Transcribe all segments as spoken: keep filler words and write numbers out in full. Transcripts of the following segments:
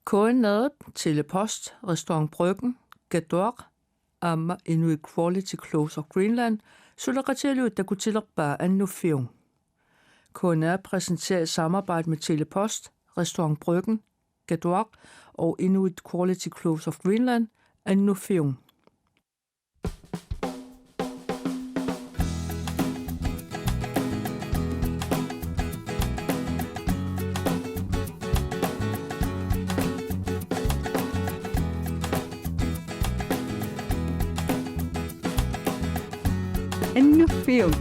K N R-ip, Tele-Post, Restaurant Bryggen, Gaduaq aamma Inuit Quality Clothes of Greenland suleqatigalugit takutilerpaa Annuffiup. K N R præsenterer i samarbejde med Tele-Post, Restaurant Bryggen, Gaduaq og Inuit Quality Clothes of Greenland Annuffiup. Annuffiup.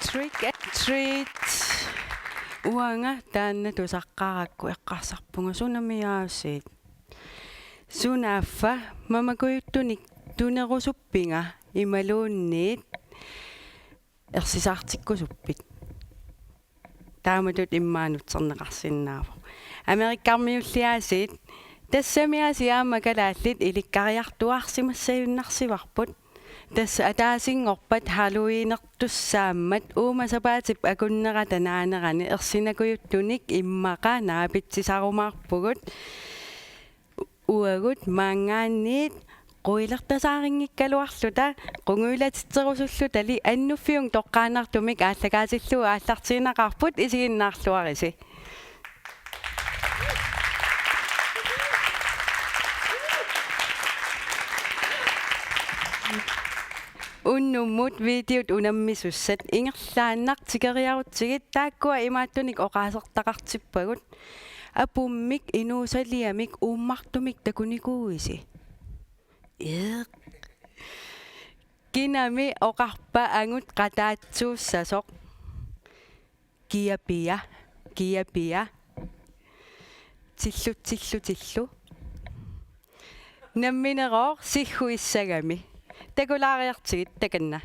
Trick and treat. Uanga taanna tusaqqaarakku eqqarsarpunga: Sunami aasiit? Sunaaffa mamakujuttunik tunerusuppinga imaluunniit ersisaartikkusuppit? Taamatut immaqa nutserneqarsinnaavoq. Amerikkarmiulli aasiit. Tassami aasiit aamma kalaallit ilikkariartuaarsimassagunarsivarput. Tassa ataasinngorpat Halloweenertussaammat uuma sapaatip akunnerata naanerani ersinakujuttunik immaqa naapitsisarumaarpugut. Uagut maanngaanniit quilertasaarinngikkaluarluta qungujulatitsirusullutali Annuffiup toqqaannartumik aallakaatillugu aallartiinnaqaarput, isiginnaarluarisi. Unnummut videot unammisussat ingerlaannaq tikeriarutsigit, taakkua imaattunik oqaasertaqartippagut: Apummik inuusaliamik uummartumik takunikuuisi? Eeq. Kinami oqarpa angut qataatsuussasoq? Kiapia, kiapia. Tillu, tillu, tillu. Namminerooq sigguissagami. Takulaariartigit takanna.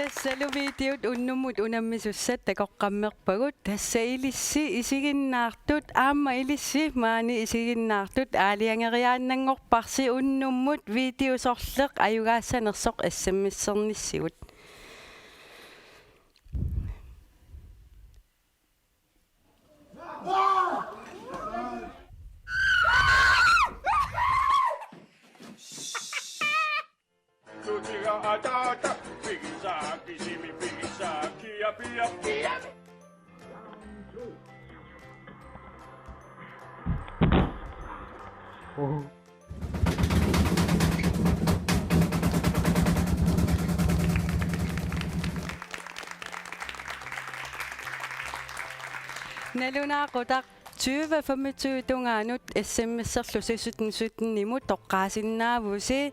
Tassalu videot unnummut unammisussat takoqqammerpagut. Tassa ilissi isiginnaartut, aamma ilissi maani isiginnaartut aalajangeriaannanngorparsi unnummut video sorleq ajugaassanersoq S M S-ernissigut. Nalunaaqutaq tyve femogtyve tungaanut S M S-erlusi sytten sytten-imut toqqaasinnaavusi.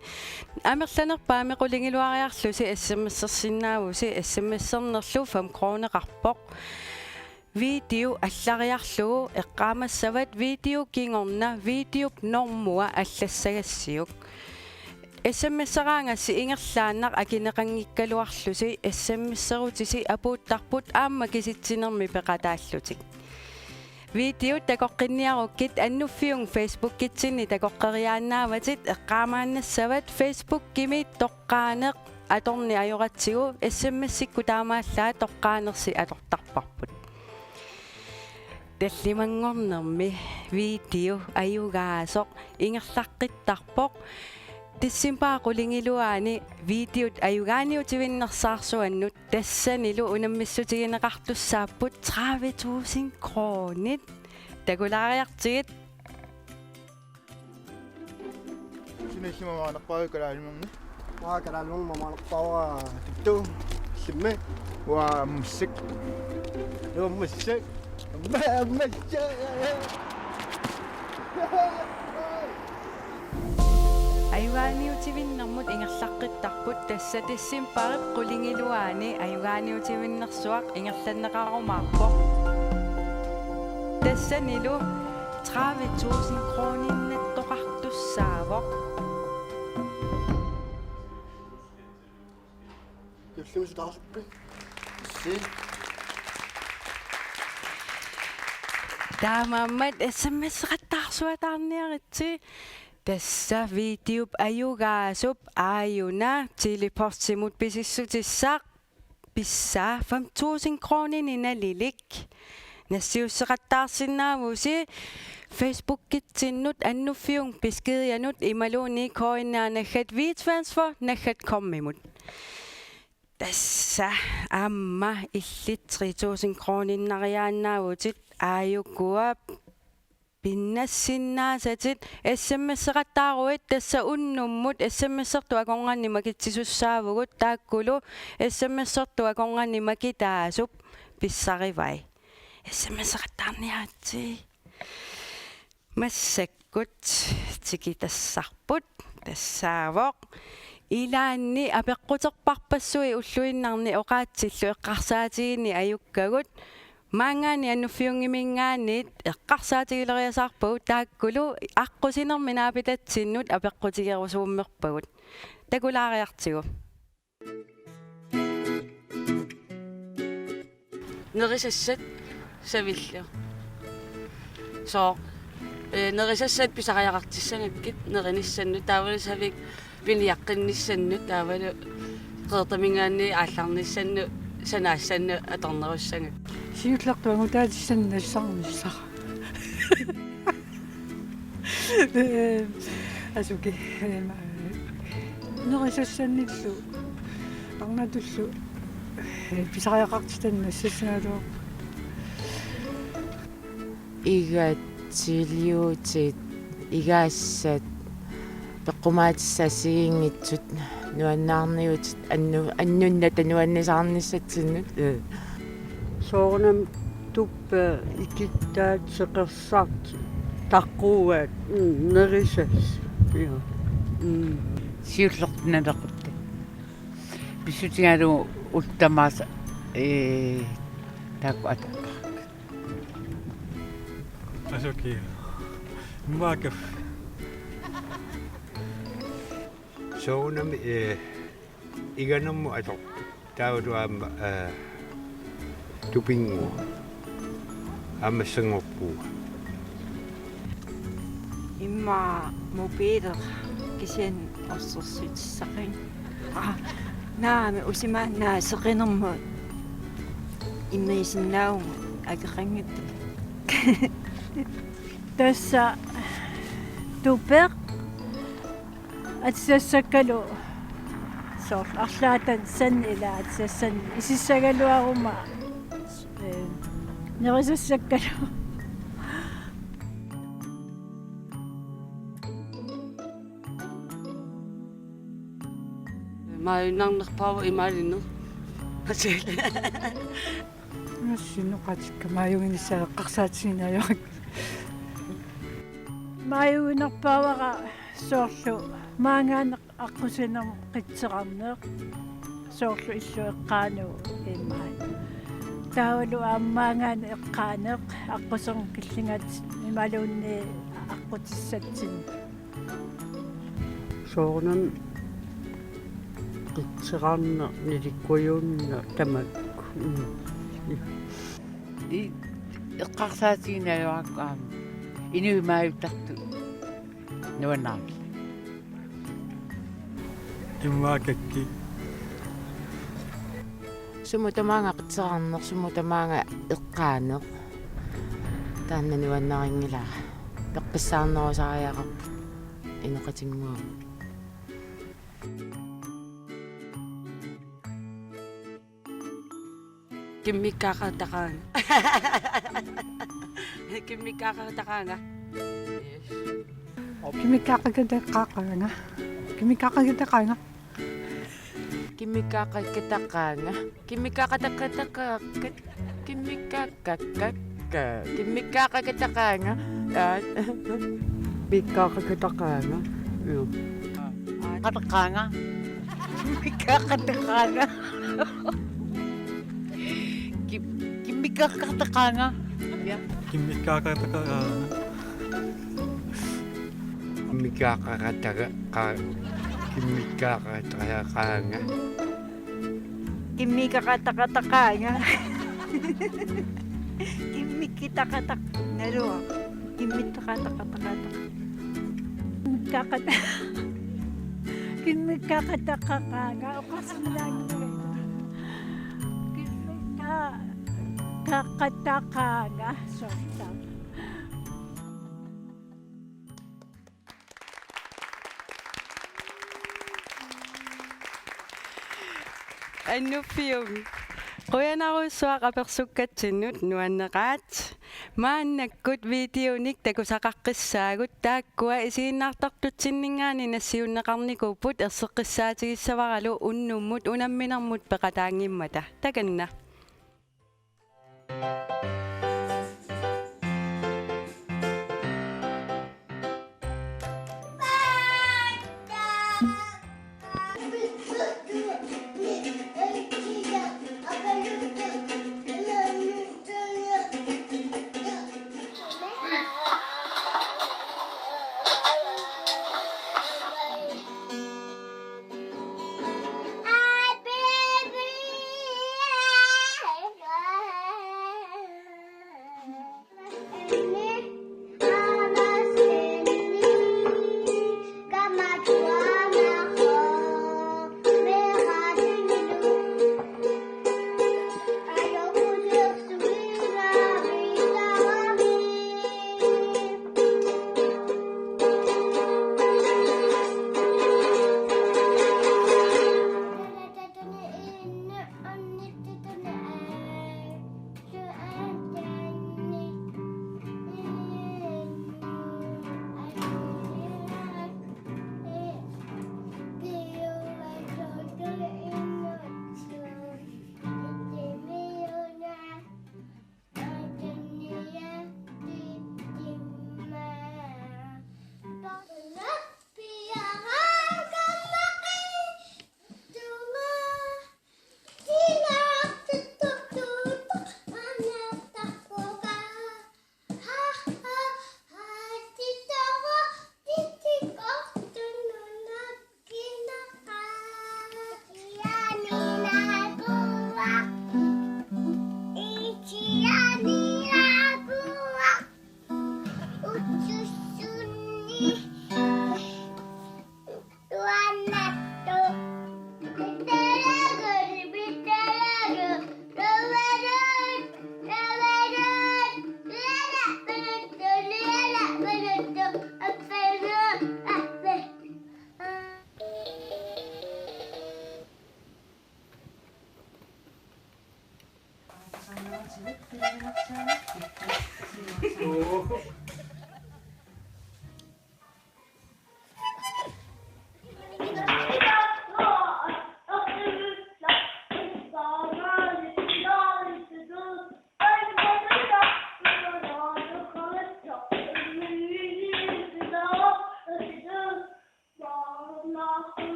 Amerlanerpaamik qulingiluariarlusi S M S-ersinnaavusi, S M S-ernerlu fem kroneqarpoq. Video allariarlugu eqqaamassavat video kingorna videop normua allassagassiuk. S M S-eraangassi ingerlaannaq akineqanngikkaluarlusi S M S-erutisi apuuttarput aamma kisitsinermi peqataallutik. Videot takoqqinniarukkit Annuffiup Facebookitsinni takoqqeriaannaavatit, eqqaamaannassavat Facebookimi toqqaaneq atorneq ajoratsigu, S M S-ikkut taamaallaat toqqaanersi atortarparput. Tallimanngornermi video ajugaasoq ingerlaqqittarpoq. Decembarip qulingiluaani videot ajugaaniutivinnersaarsuannut tassanilu unammissutigineqartussaapput tredive tusind kronit. Takulaariartigit. Sumi, sumi maaniippaat kalaaliminerni? Aa, kalaaliminerni maaniippaat tuttu. Sumi? Uanga Ammassaq. Uanga Ammassaq. Amma-, Ammassaq. Ajugaaniutivinnermut ingerlaqqittarput, tassa decembarip qulingiluaani ajugaaniutivinnersuaq ingerlanneqarumaarpoq. Tassanilu tredive tusind kroninnattoqartussaavoq. Jullimi sutaarpit. Si. Taamaammat S M S-eqattaarsuataarniaritsi. Tassa videop ajugaasup aajuna Tele-Postimut pisissutissaq pissaa fem tusind kroninik nalilik. Nassiusseqattaarsinnaavusi Facebookitsinnut Annuffiup beskedianut imaluunniit K N R naggat WeTransfer naggat com-imut. Tassa aamma illit tre tusind kroninnariaannaavutit, aajukua pinnassinnaasatit. S M S-eqattaaruit tassa unnummut S M S-ertut akornanni makitsisussaavugut, taakkulu S M S-ertut akornanni makitaasup pissarivai. S M S-eqattaarniaritsi. Massakkut tikitassarput tassaavoq. Ilaanni apeqquterpassuit ulluinnarni oqaatsillu eqqarsaatigineq ajukkagut. Maanngaanniit Annuffiunngiminngaanniit eqqarsaatigileriasaarpagut, taakkulu aqqusinermi naapitatsinnut apeqqutigerusuummerpagut. Takulaariartigu. Nerisassat savillu. Sooq, eh, nerisassat pisariaqartissagakkit nerinissannut, taavalu savik piniaqqinnissannut, taavalu Qeertaminngaanniit aallarnissannut, sanaassannut atornerussagakkit. Siullertut angutaatissannut nassarnissara. Ee, asuki, ee, ma-, nerisassannillu, arnatullu, ee, pisariaqartitannut nassassagaluarput. Igatsiliutit, igaassat, peqqumaatissaat assigiinngitsut, nuannaarniutit, annu-, annunnata nuannisaarnissatsinnut. Ee. Soorunami tuppa ikittaat seqersartik taqquaat, mm, nerisassat. Ja. Mm. Siullertut nalequttat. Pissutigalugu ullut tamaasa, ee, taakku atortarput. Asuki. Maakaf. Soorunami, ee, iganermut atorput. Taavalu aamma, ee, tupinnguaq. Aamma sanngorpuua. Immaqa mobiilera kisianni orsersuutissaqanngilaq. Aa, naamik, usimaannaat seqinermut immiisinnaavugut akeqanngitsumik. Tassa tupeq atisassakkalu soorlu arlaata sanni ila atisassanni isissagaluaruma, ee, nerisassakkalu. Maajunnarnerpaavoq imaalinnut. Una Sinnoqatikka maajuginissaa eqqarsaatiginngilara. Maajuginarpaavara soorlu maanngaanniit aqqusinermi qitseqarneq, soorlu illup eqqaanut imaat. Taavalu aamma maanngaanniit eqqaaneq aqqusinermi killingatik imaluunniit aqqutissatsinnik. Soorunami qitseqarneq, nilikkujuunneq tamakku. Mm. Ii, eqqarsaatiginngilara aamma. Inuit maajuttartut nuannaarlugit. Immaqa kakki. Sumut tamaanga qitseqarneq, sumut tamaanga eqqaaneq. Taanna nuannarinngilara. Peqqissaarnerusariaqarput inoqatinnguamik. Kimmikkaqattaqaanga. Kimmikkaqattaqaanga. Kimmikkaqattaqaanga. Kimmikkaqattaqaanga. Kimmikkaqattaqaanga. Kimmikkaqattaqaanga. Kimmikkaqattaqaanga. Kimmikkaqattaqaanga. Kimmikkaqattaqaanga. Aa. Kimmikkaqattaqaanga. Joo. Qattaqaanga. Kimmikkaqattaqaanga. Kim-, kimmikkaqattaqaanga. Ja. Kimmikkaqattaqaanga. Kimmikkaqattaqaanga. Kimmikkaqattaqaanga. Kimmikkaqattaqaanga. Kimmikkitaqataq-, naluara. Kimmittaqattaqataqataq. Kimmikkaqat-, kimmikkaqattaqaanga. Oqarsinnaanngilanga. Kimmikkaqattaqaanga. Soorlu. Annuffiup. Qujanarujussuaq apersukkatsinnut, nuanneqaat. Maannakkut videonik takusaqaqqissaagut, taakkua isiginnaartartutsinninngaanniit nassiunneqarnikuupput, erseqqissaatigissavaralu unnummut unamminermut peqataanngimmata. Takanna.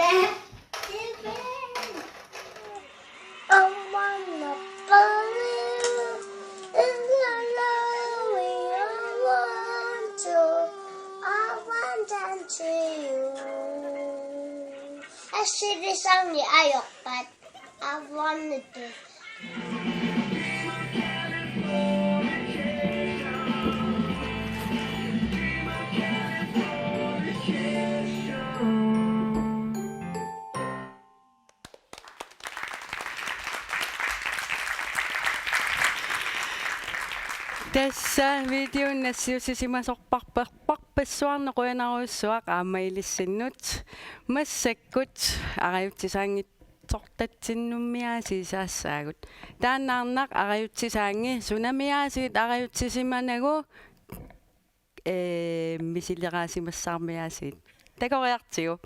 I wanna believe in the love we all want to. I want them to you. Actually, this song, yeah, I, but I wanted this. Tassa videonik nassiussisimasorparparpassuarnik qujanarujussuaq aamma ilissinnut. Massakkut arajutsisaanngitsortatsinnummiaasiit saassaagut. Taannaannaq arajutsisaanngit sunamiaasiit arajutsisimanagu, ee, misileraasimassaarmiaasiit. Takoriartigu.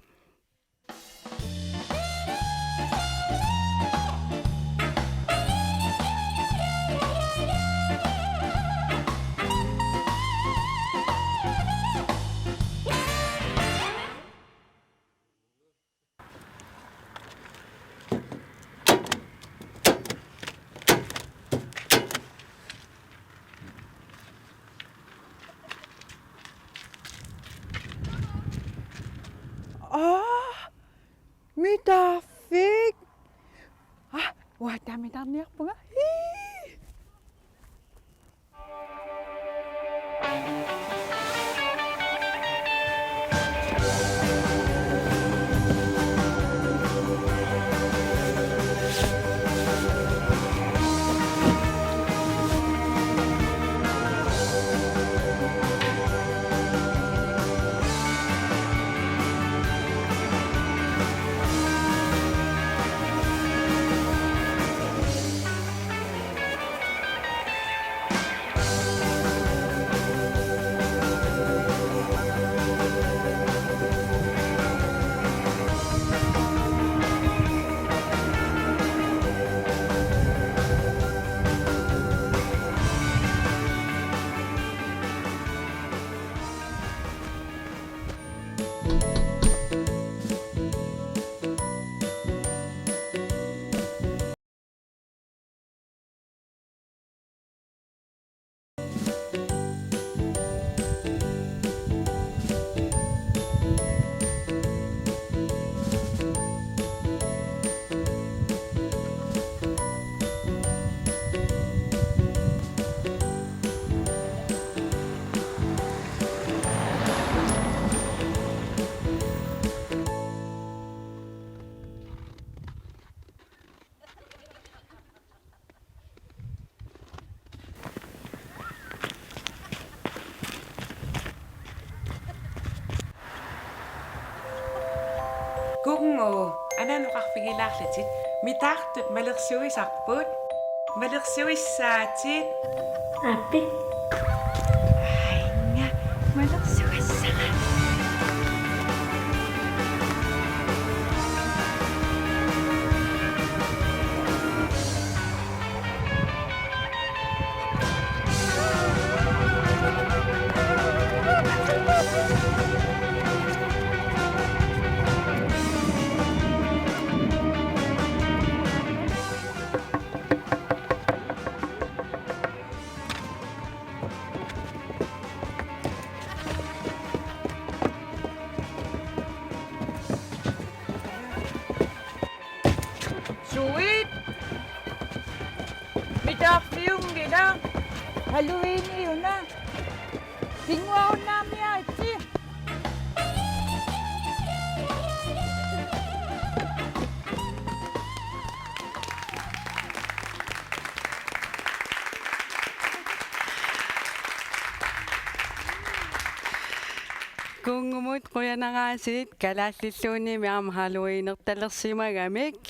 Aa, mitaarfik. Aa, uanga taava mitaarniarpunga. Hii. Kunngu, anaana oqarfigilaarlutit, mitaartut malersuisarput. Malersuissaatit. Aappi. Ainga, malersuissara. Suit. Mitaarfiunngilaq. Halloweeniuna. Pinnguarunnaarniaritsi. Kunngumut qujanaraasit, kalaallilluunniimmi aamma Halloweenertalersimagamik.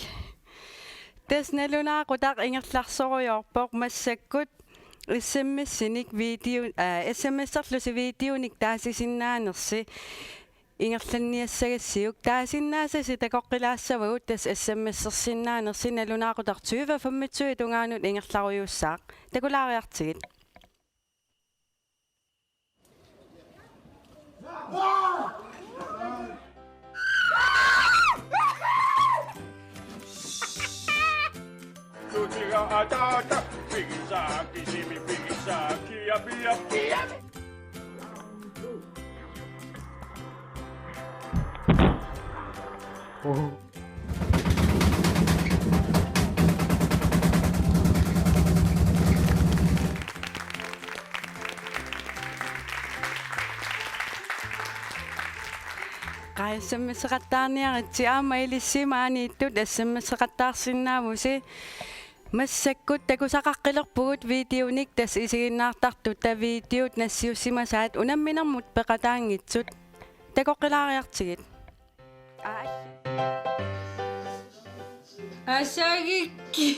Tassa nalunaaqutaq ingerlarsorujoorpoq massakkut S M S-inik video, aa, S M S-erlusi videonik taasisinnaanersi ingerlanniassagassiuk. Taasinnaasasi takoqqilaassavagut tassa S M S-ersinnaanersi nalunaaqutaq tyve femogtyve tungaanut ingerlarujuussaaq. Takulaariartigit. Qaa, S M S-eqattaarniaritsi, aamma ilissi maaniittut S M S-eqattaarsinnaavusi. Massakkut takusaqaqqilerpugut videonik, tassa isiginnaartartutta videot nassiussimasaat unamminermut peqataanngitsut. Takoqqilaariartigit. Asagikki.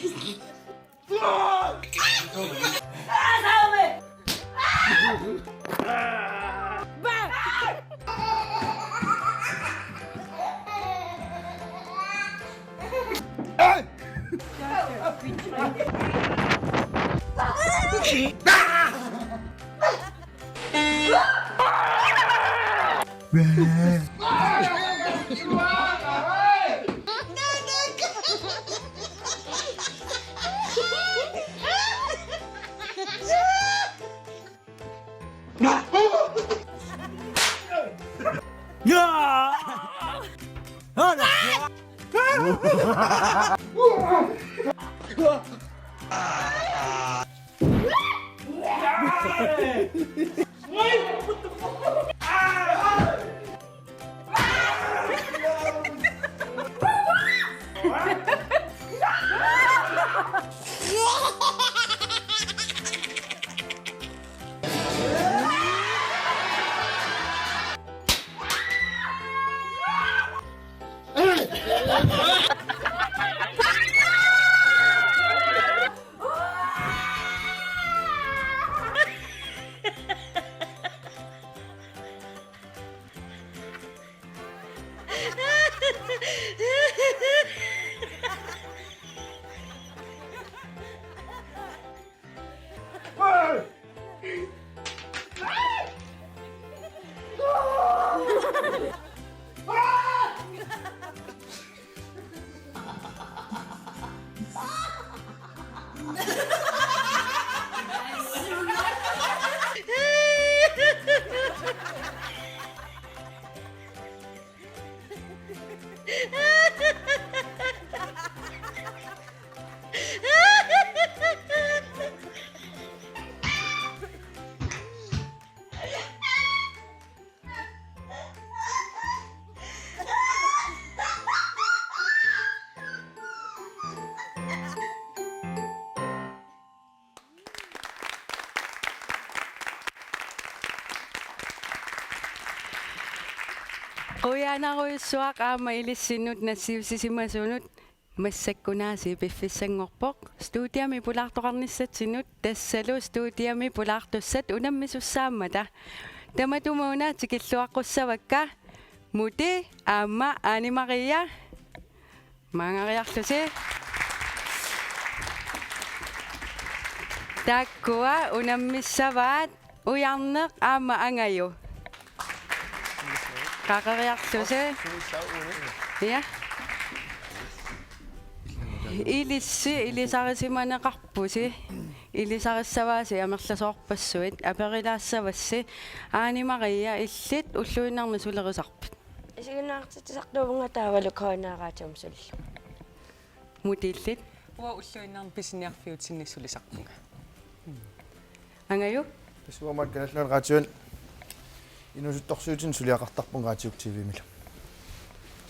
Qujanarujussuaq aamma ilissinnut nassiussisimasunut. Massakkunaasiit piffissanngorpoq studiami pulaartoqarnissatsinnut, tassalu studiami pulaartussat unammisussaammata. Tamatumuuna tikilluaqqussavakka Muti aamma Aani Maria. Maangariarlusi. Taakkua unammissavaat Ujarneq aamma Angaju. Qaqeriarlusi. Ja. Ilissi ilisarisimaneqarpusi. Ilisarissavaasi amerlasoorpassuit. Aperilaassavassi. Aani Maria, illit ulluinnarni sulerisarpit? Isiginnaartitsisartuuvunga taavalu K N R-aatim suli. Muti, illit? Uanga ulluinnarni pisiniarfiutinni sulisarpunga. Angaju? Tassa uanga Kalaallit Nunaat Radioani inuusuttorsiutinni suliaqartarpunga Radiup T V-milu.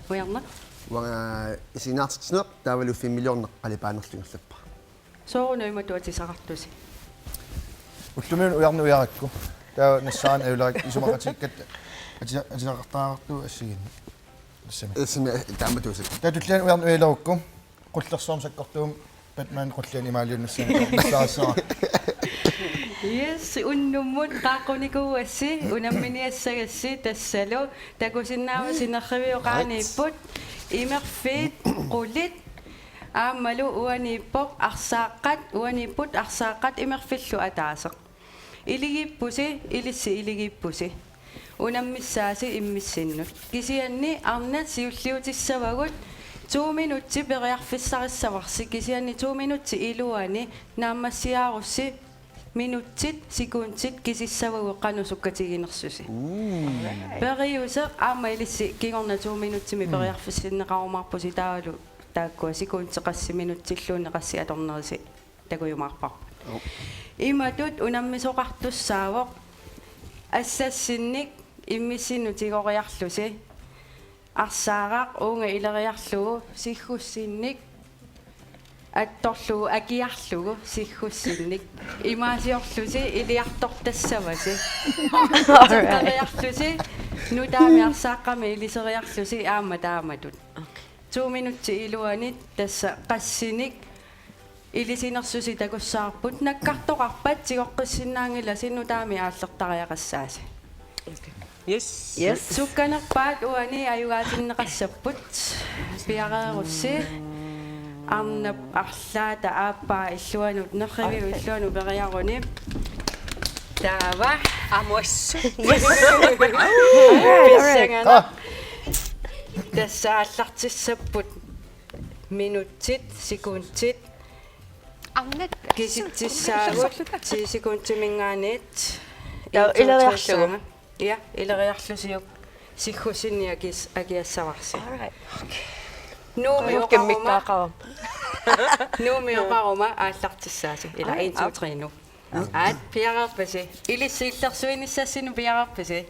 Ujarneq? Uanga isiginnaartitsineq taavalu filmiliorneq qalipaanerlu ingerlappara. Sooruna imatut atisaqartusi? Ullumikkut Ujarneq ujarakku. Taava nassaarani ajulerakkit isumaqatigiikkatta atisa-, atisaqartariaqartugut assigiinni. Tassami. Tassami taamatut. Taava tulliani Ujarneq ujalerukku. Qullersuarmi sakkortuummat Batman qulliani imaaliunnissaanut nassaarissavara. Yes, unnummut qaaqqunikuuassi, unamminiassagassi, tassalu takusinnaavasi nerrivioqaaniipput, imerfiit, qulit, aammalu uaniippoq arsaaqqat, uaniipput arsaaqqat imerfillu ataaseq. Iligiippusi, ilissi iligiippusi. Unammissaasi immissinnut. Kisianni arnat siulliutissavagut To minutsit periarfissarissavarsi, kisianni to minutsit iluanni naammassiarussi minutsit, sekundit kisissavagut qanoq sukkatiginersusi. Periuseq aamma ilissi kingorna to minutsimik periarfissinneqarumaarpusi, taavalu taakkua sekundit qassit, minutsilluunniit qassit atornerisi takujumaarparput. Imatut unammisoqartussaavoq: assassinnik immissinnut tigoriarlusi, arsaaraq uunga ileriarlugu siggussinnik attorlugu akiarlugu siggussinnik imaasiorlusi iliartortassavasi. Tikkeriarlusi nutaamik arsaaqqamik iliseriarlusi aamma taamatut. To minutsit iluanni tassa qassinik ilisinersusi takussavarput, nakkartoqarpat tigoqqissinnaanngilasi, nutaamik aallertariaqassaasi. Yes. Yes. Sukkanerpaat uani ajugaatinneqassapput. Piareerussi arnap arlaata aappaa illuanut, nerriviup illuanut periaruni. Taava. Amos. Pissanganaq. Tassa aallartissapput minutsit, sekundit. Arnat. Kisitsissaagut ti sekundiminngaanniit. Ja, ileriarlugu. Ja, ileriarlusiuk. Siggussinnik akis-, akiassavarsi. All right. Nuummi oqaruma. Nuummi oqaruma aallartissaasi. Ila en, to, tre, nu. Aat, piareerpasi. Ilissi illersuinissassinnik piareerpasi.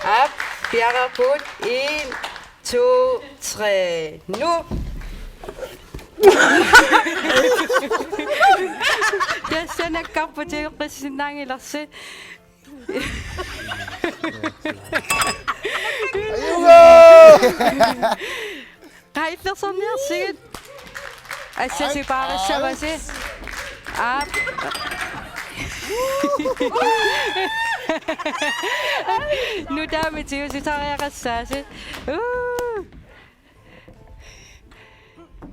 Aap, piareerpugut. En, to, tre, nu. Tassa nakkarput tigoqqissinnaanngilarsi. Ajuga! Qaa illersorniarsigit. Assasi paarissavasi. Aap. Nutaamik tigusisariaqassaasi. Uu.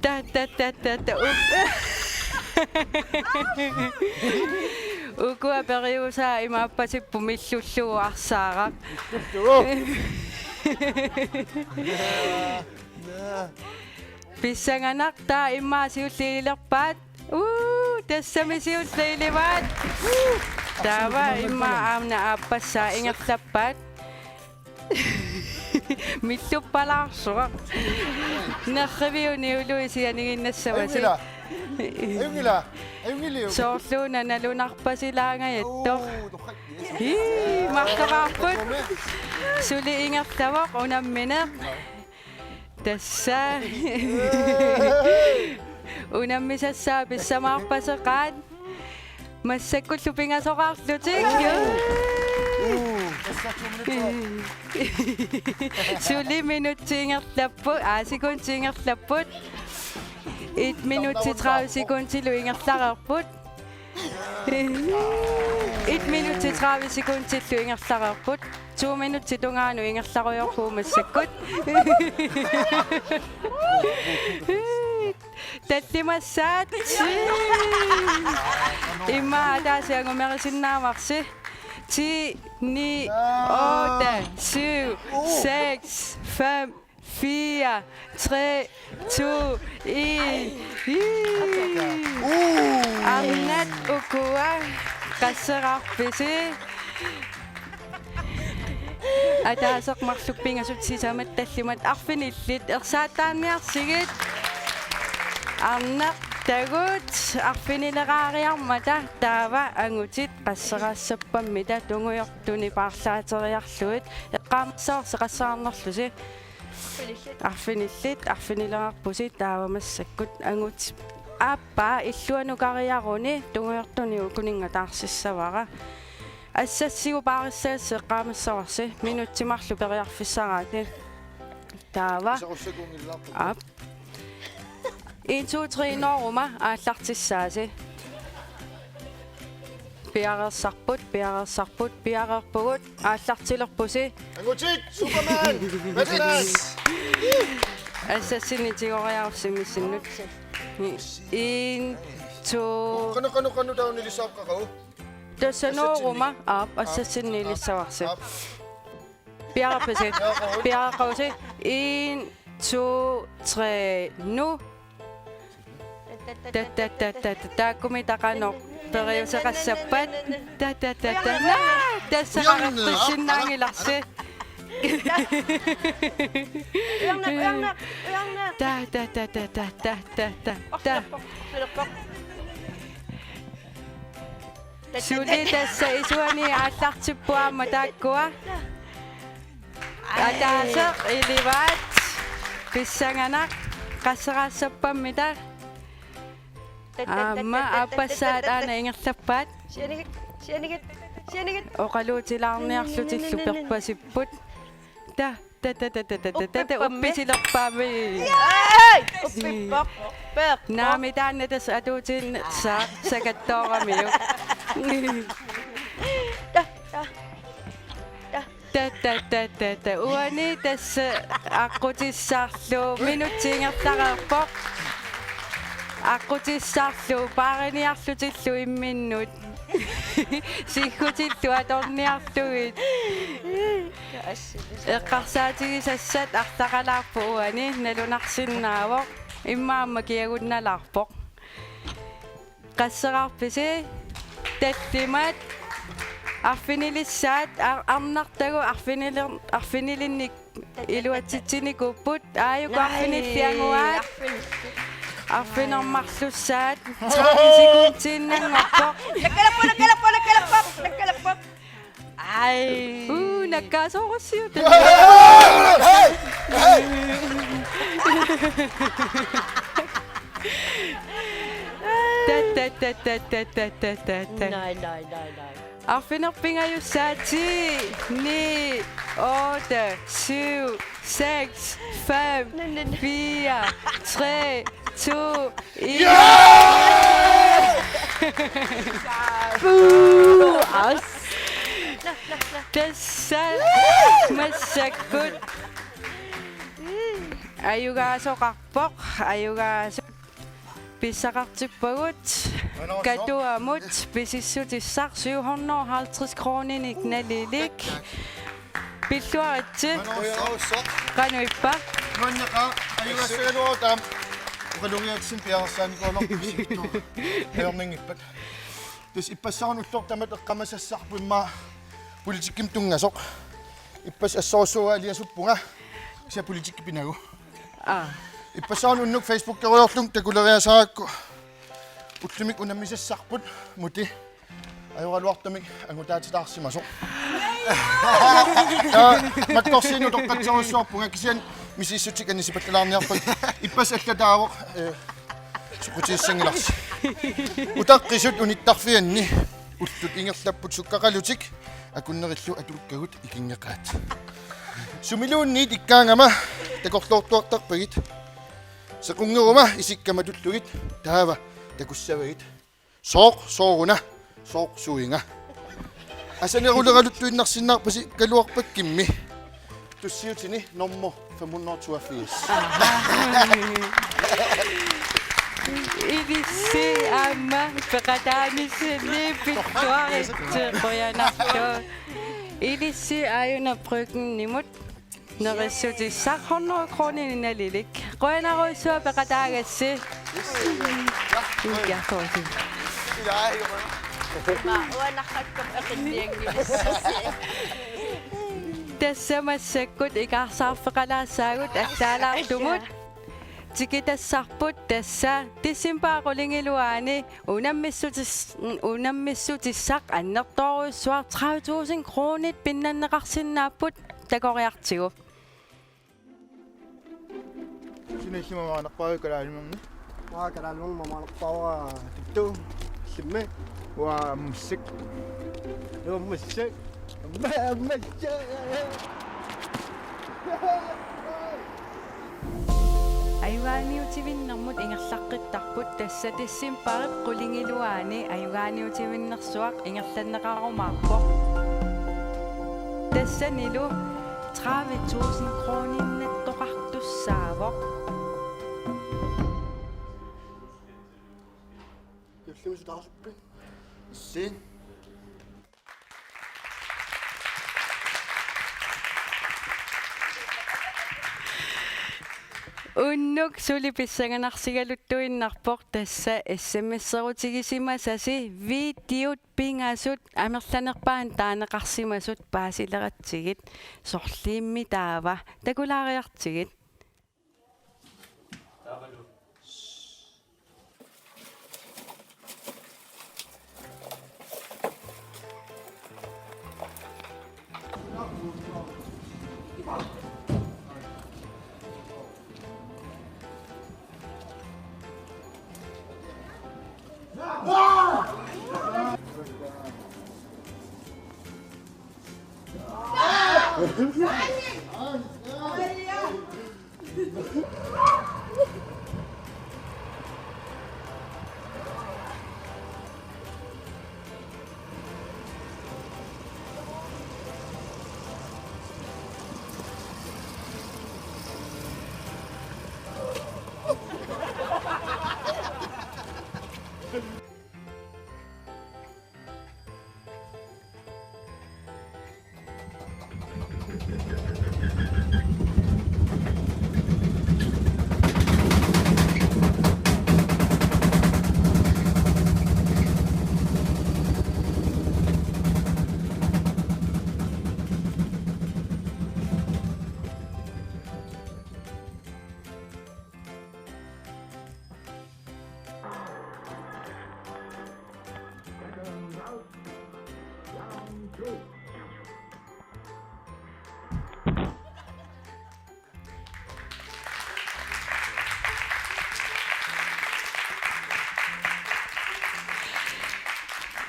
Ta, ta, ta, ta, ta. U-, ukua periusaa imaappasipput: millullugu arsaaraq. Pissanganaq, taava immaqa siulliit ililerpaat. Uu, tassami siulliit ilimaat. Taava immaqa aamma aappassaa ingerlappaat. Milluppalaarsuaq. Nerriviup niului sianiginnassavasi. Ajunngila. Ajunngila. Ajunngiliuk. Soorluuna nalunarpasilaangajattoq. Uu, torrak. Ii, marloqarput. Suli ingerlavoq unammineq. Tassa. Unammisassaat pissamaarpaseqaat. Massakkullu pingasoqarlutik. Uu. Suli minutsit ingerlapput, aa, sekundit ingerlapput. Et minutsit tredive sekundilu ingerlareerput. Et minutsit tredive sekundillu ingerlareerput. To minutsit tungaanut ingerlarujoorpugut massakkut. Tallimassaat. Immaqa ataaseq angumerisinnaavarsi. Ti, ni, otte, syv, seks, fem, fire, tre, to, en. Ii. Arnat ukua, qasseqarpisi? Ataaseq marluk pingasut sisamat tallimat. Arfinillit ersaattaarniarsigit. Arnaq tagut, arfinileraariarmata taava angutit qasseraassappammita tungujortuni paarlaateriarlugit. Eqqaamassavarsi qasseqarnerlusi. Arfinillit, arfinilereerpusi taava massakkut angut. Aappaa illuanukariaruni tungujortuni ukuninnga taarsissavara. Assassigut paarissagassi eqqaamassavarsi, minutsit marluk periarfissaraati. Taava. Aap. En, to, tre, nooruma aallartissaasi. Piareersarput, piareersarput, piareerpugut, aallartilerpusi. Angutit, Superman, Batman. Assassinnik tigoriarussi immissinnut. En, to. Qanoq, qanoq, qanoq taava ilissavarsi? Tassa nooruma, aap, assassinnik ilissavarsi. Aap. Piareerpisi? Piareeqqavusi? En, to, tre, nu. Ta, ta, ta, ta, ta, taakkununnga qanoq periuseqassappat. Ta, ta, ta, ta, naa, tassa ujarneq, qaqertussinnaanngilarsi. Ujarneq, ujarneq, ujarneq. Ta, ta, ta, ta, ta, ta, ta, ta, ta. Orsilerpoq, orsilerpoq. Suli tassa isuani aallartippoq aamma taakkua. Ataaseq ilivaat pissanganaq qasseraassappammi ta. Aamma aappassaat aana ingerlappaat. Sianigit, sianigit, sianigit. Oqaluutilaarniarlutillu perpasipput. Ta, ta, ta, ta, ta, ta, ta, ta, uppippaami. Uppisilerpaami. Yay! Uppippoq, uppippoq. Naamik taanna tassa atuutiinnassaaq sakattooramiuk. Ta, ta. Ta. Ta, ta, ta, ta, ta. Uani tassa aqqutissarlu minutsit ingerlareerpoq. Aqqutissarlu paariniarlutillu imminnut. Siggutillu atorniarlugit. Eqqarsaatigisassat arlaqalaarpoq uani nalunarsinnaavoq. Immaqa aamma kiagunnalaarpoq. Qasseraarpisi? Tallimat. Arfinilissaat, ar-, arnartagut arfiniler-, arfinilinnik iluatsitsinikuupput. Aajuku arfinillit anguaat. Arfineq-marlussaat. Tredive sekundiinnanngorpoq. Nakkalerpoq, nakkalerpoq, nakkalerpoq, nakkalerpoq. Ai. Uu, nakkaasoorussiuk. Hey! Hey! Ta, ta, ta. Naai, naai, naai, naai. Arfineq-pingajussaat. Ti, ni, otte, syv, seks, fem, fire, tre, to, en. Buu, as. Tassa massakkut ajugaasoqarpoq, ajugaasoq. Pissaqartippagut Katuamut pisissutissaq syv hundrede og halvtreds kroninik nalilik. Pilluaritsi. Qanoq ippa? Nuanneqaaq, ajugassagaluarutta aamma. Oqalugiaatsin piareersaanikuulerput. Ajornanngippat. Tassa ippassaanut ulloq tamat eqqaamasassarput immaqa politikkimut tunngasoq. Ippassaq assorsuaq aliasuppunga. Kisianni politikki pinagu. Aa. Ippassaanut unnuk Facebookerujoorlunga takuleriasarakku. Ullumikkut unammisassarput Muti. Ajoraluartumik angutaatitaarsimasoq. Aa, makkorsiinut utoqqatserujussuarpunga kisianni misissutsinik anisipallaalaarniarpakka. Ippassaq allataavoq, ee, soqutigissanngilasi. Utaqqisut unittarfianni ullut ingerlapput sukkaqalutik akunnerillu atulukkagut ikinngeqaat. Sumiluunniit ikkaangama takorloortuartarpagit. Sequnngeruma isikka matullugit taava takussavagit. Sooq sooruna, sooq suinga. Asaneruleraluttuinnarsinnaarpasikaluarpakkimmi. Tussiutini nummer fem hundrede og toogfirs. Ilissi aamma peqataanissani pilluaritsi qujanarlu. Ilissi Aajuna Brüggenimut nerissutissaq hundrede kroninik nalilik. Qujanarujussuaq peqataagassi. Ingiartorsi. Ima uanarrakkut eqinnianngilissi. Tassa massakkut ikaarsaarfeqalaassaagut allaalaartumut. Tikitassarput tassa decembarip qulingiluaani unammissutis-, unammissutissaq annertoorujussuaq tredive tusind kronit pinnanneqarsinnaapput takoriartigu. Suna illimmi mamaannarpaaviuk kalaalimernit? Aa, kalaalimernit mamaannarpaavara Tuttu. Illimmi? Uanga Ammassak. Uanga Ammassak. Amma-, Ammassak. Ajugaaniutivinnermut ingerlaqqittarput, tassa decembarip qulingiluaani ajugaaniutivinnersuaq ingerlanneqarumaarpoq. Tassanilu tredive tusind kroninnattoqartussaavoq. Juullimut sutaarsuppit? Sin. Unnuk suli pissanganarsigaluttuinnarpoq, tassa S M S-erutigisimasasi videot pingasut amerlanerpaat taaneqarsimasut paasileratsigit, sorliimmi taava takulaariartigit.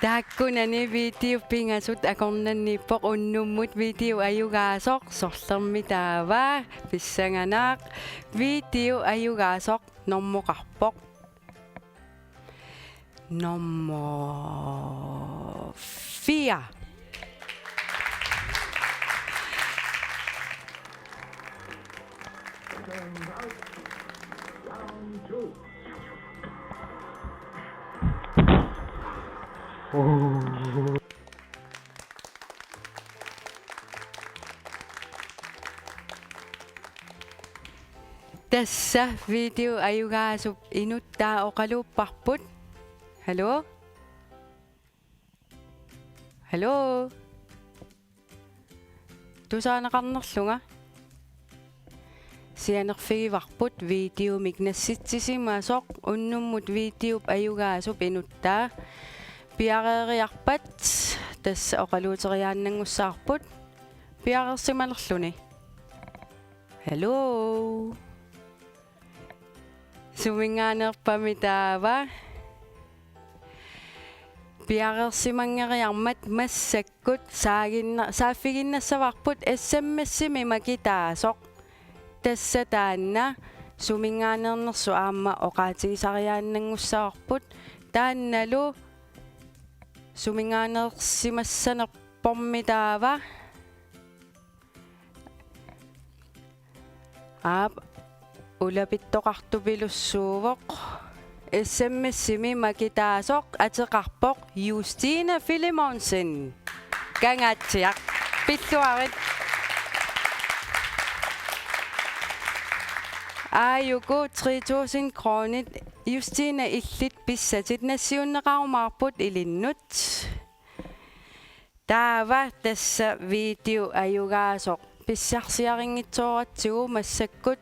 Taakkunani video pingasut akornanniippoq, unnummut video ajugaasoq, sorlermi taava pissanganaq, video ajugaasoq normoqarpoq. Nummer fire. Tassa video ajugaasup inuttaa oqaluupparput. Hallo? Hallo? Tusaaneqarnerlunga. Sianerfigivarput videomik nassitsisimasoq, unnummut videop ajugaasup inuttaa. Piareeriarpat tassa oqaluuteriaannanngussavarput. Piareersimanerluni. Hallo? Suminngaanneerpami taava? Piareersimanngeriarmat massakkut saaginna-, saaffiginnassavarput S M S-imi makitaasoq. Tassa taanna suminngaanneernersoq aamma oqaatigisariaannanngussavarput. Taannalu suminngaanneersimassanerpormi taava? Aap, ulapittoqartupilussuuvoq. S M S-imi makitaasoq ateqarpoq Justine Filemonsen. Kangaatsiaq. Pilluarit. Aajuku tre tusind kronit Justine illit pissatit nassiunneqarumaarput ilinnut. Taava tassa video ajugaasoq pissarsiarinngitsooratsigu massakkut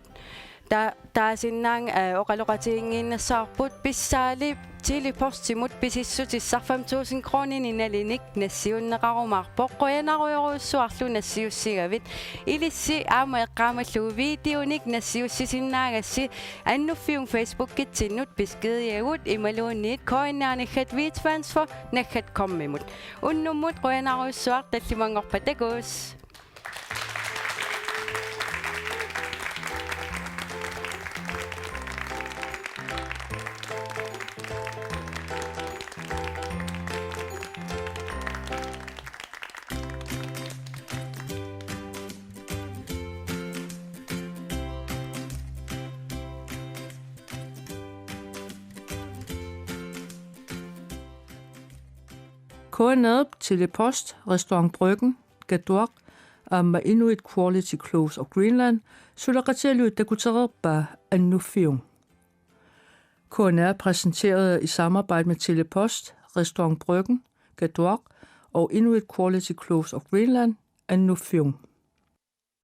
ta-, taasinnaanngilaq, eh, oqaloqatiginngiinnassavarput, pissaali Tele-Postimut pisissutissaq fem tusind kroninik nalinik nassiunneqarumaarpoq, qujanarujorujussuarlu nassiussigavit. Ilissi aamma eqqaamallugu videonik nassiussisinnaagassi Annuffiup Facebookitsinnut beskediagut imaluunniit K N R naggat WeTransfer naggat com-imut. Unnummut qujanarujussuaq, tallimanngorpat takuss. K N R-p Tele-Post, Restaurant Bryggen, Katuaq, aamma Inuit Quality Clothes of Greenland suleqatigalugit takutereerpaa Annuffiung. K N R præsenterede i samarbejde med Telepost, Restaurant Bryggen, Gaduaq og Inuit Quality Clothes of Greenland Annuffiung.